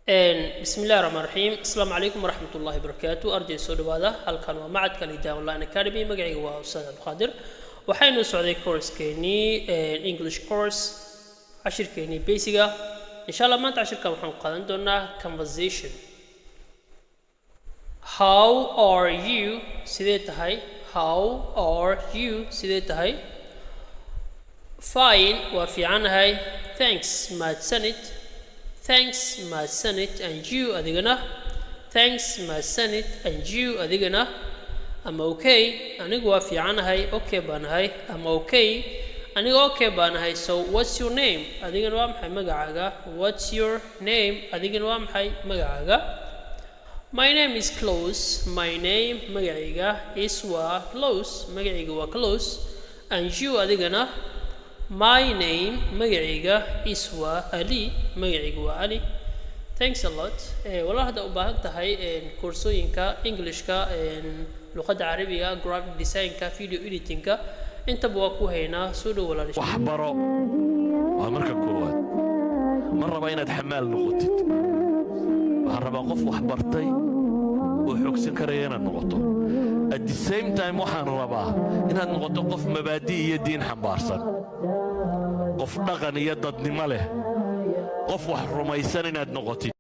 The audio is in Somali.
Bismi illahi raxmaan raxiim. Asalaamu calaykum waraxmat ullahi wabarakaatu. Arday, soo dhawaada. Halkan waa macadka Alhidaaya Online Academy. Magacayga waa Ustaad Cabdiqaadir. Waxaynu socday course-keenii English course, cashirkeenii basic-ga. Insha Allah maanta cashirkan waxaan qaadan doonaa conversation. How are you? Sidee tahay? How are you? Sidee tahay? Fine, waa fiicanahay. Thanks, mahadsanid. Thanks, mahadsanid. And you, adigana? Thanks, mahadsanid. And you, adigana? I'm okay, anigu waa fiicanahay. Okay baanahay. I'm okay, aniga okay baanahay. So what's your name? Adigana waa maxay magacaaga? What's your name? Adigana waa maxay magacaaga? My name is Close. My name, magacayga, is, waa, Close, magacayga waa Close. And you, adigana? My name, magacayga, is, waa, Ali, magacayga waa Ali. Thanks a lot. Walaal, hadda u baahan tahay koorsooyinka Englishka, luqadda Carabiga, graphic designka, video editingka, intaba waa ku haynaa. Soo dhow, walaal. Wax baro waa marka koowaad. Ma raba inaad xamaal noqotid. Waxaan rabaa qof wax bartay oo xogsan karaya inaad noqoto. At the same time, waxaan rabaa inaad noqoto qof mabaadi' iyo diin xambaarsan, qof dhaqan iyo dadnimo leh, qof wax rumaysan inaad noqotid.